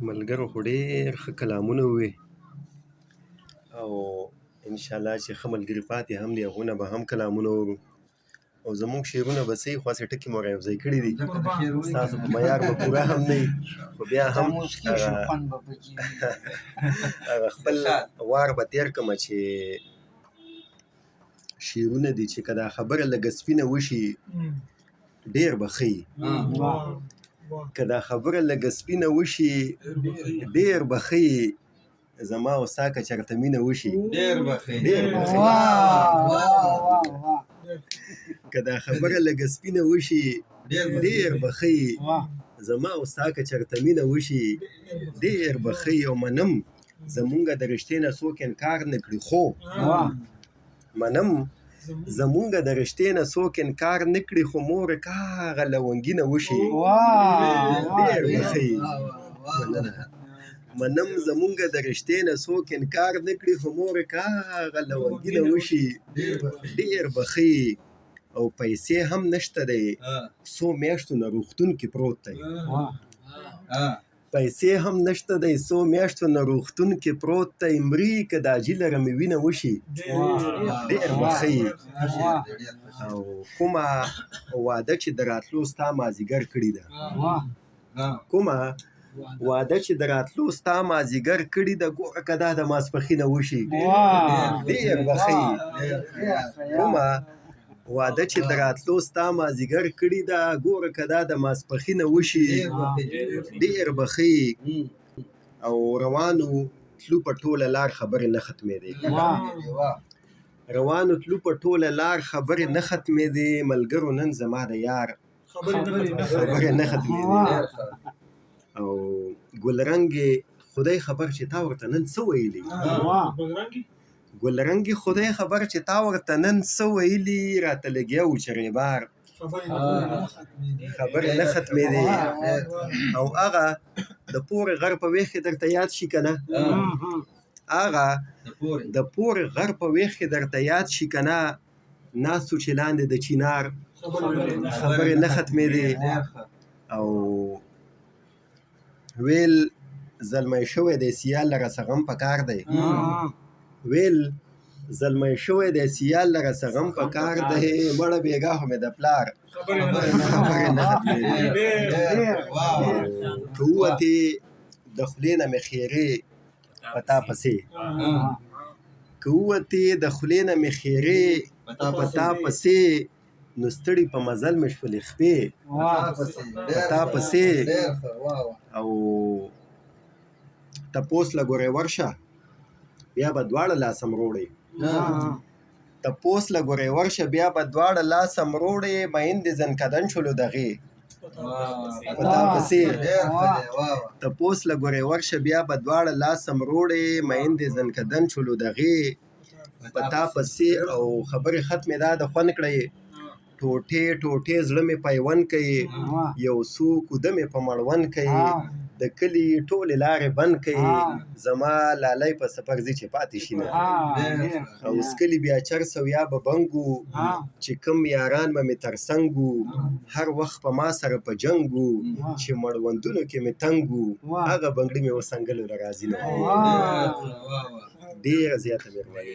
ملګرو خو ډېر ښه کلامونه ووي او انشاءالله چې ښه ملګري پاتې هم دي، هغو نه به هم کلامونه اورو، او زموږ شعرونه به څه وي، خو هسې ټکي مو رایوځای کړي دي، ستاسو په معیار به پوره هم نه وي، خو بیا هم هغه خپل وار به تېر کړم چې شعرونه دي چې که دا خبره لږه سپینه وشي ډېر به ښه وي، که دا خبره لږه سپینه وشي ډېر به ښه وي، زما او ستا که چېرته مینه وشي ډېر به ښه وي، ډېر به ښه وي. که دا خبره لږه سپینه وشي ډېر به ښه وي، زما او ستا که چېرته مینه وشي ډېر به ښه وي. او منم زمونږ د رشتې نه څوک انکار نه کړي، خو منم زمونږ د رشتې نه څوک انکار نه کړي، خو مور که هغه لونګینه وشي ډېر به ښه وي. مننه. منم زمونږ د رشتې نه څوک انکار نه کړي، خو مور که هغه لونګینه وشي ډېر به ښه وي. او پیسې هم نشته دی، څو میاشتو نه روغتون کې پروت دی، پیسې هم نشته دی، څو میاشتو نه روغتون کې پروت دی، مري که د حاجي لره مې وینه وشي ډېر به ښه وي. او کومه وعده چې د راتلو ستا مازیګر کړې ده، کومه وعده چې د راتلو ستا مازیګر کړې ده، ګوره که دا د ماسپښینه وشي ډېر به ښه وي. کومه وعده چې د راتلو ستا مازیګر کړې ده، ګوره که دا د ماسپښینه وشي ډېر به ښه وي. او روانو تلو په ټوله لار خبرې نه ختمېدې، روانو تلو په ټوله لار خبرې نه ختمېدې، ملګرو نن زما د یار خبرې نه ختمېدې. او ګلرنګې خدای خبر چې تا ورته نن څه ویلي، ګلرنګې خدای خبر چې تا ورته نن څه ویلي، راته لګیا و چې ریبار خبرې نه ختمېدې. او هغه د پورې غر په ویښ کې درته یاد شي که نه، هغه د پورې غر په ویښ کې درته یاد شي که نه، ناست و چې لاندې د چینار خبرې نه ختمېدې. او ویل زلمی شوی دی سیال لره څه غم پکار دی، ویل زلمی شوی دی سیال لره څه غم پکار دی، مړه بېګا خو مې د پلار خبرې نه ختمېدې. که ووتې د خولې نه مې ښېرې په تا پسې، که ووتې د خولې نه مې ښېرې په تا پسې، نو ستړي په مزل مې شولې خپې په تا پسې. او تپوس له ګورې ورشه بیا به دواړه لاسه مروړې، تپوس له ګورې ورشه بیا به دواړه لاسه مروړې، مین دې ځنکدن شولو دغې په تا پسې. تپوس له ګورې ورشه بیا به دواړه لاسه مروړې، مین دې ځنکدن شولو دغې په تا پسې. او خبرې ختمې دا د خوند کړې، ټوټې ټوټې زړه مې پیوند کړي، یو څو کوده مې په مړوند کړي، د کلي ټولې لارې بند کړي، زما لالی په سفر ځي چې پاتې شي نه. او څکلي بیا چرس او یا به بنګو، چې کوم یاران به مې تر څنګ وو، هر وخت په ما سره په جنګ وو، چې مړوندونو کې مې تنګ وو، هغه بنګړي مې اوس څنګلو له راځي نه. ډېره زیاته مهرباني.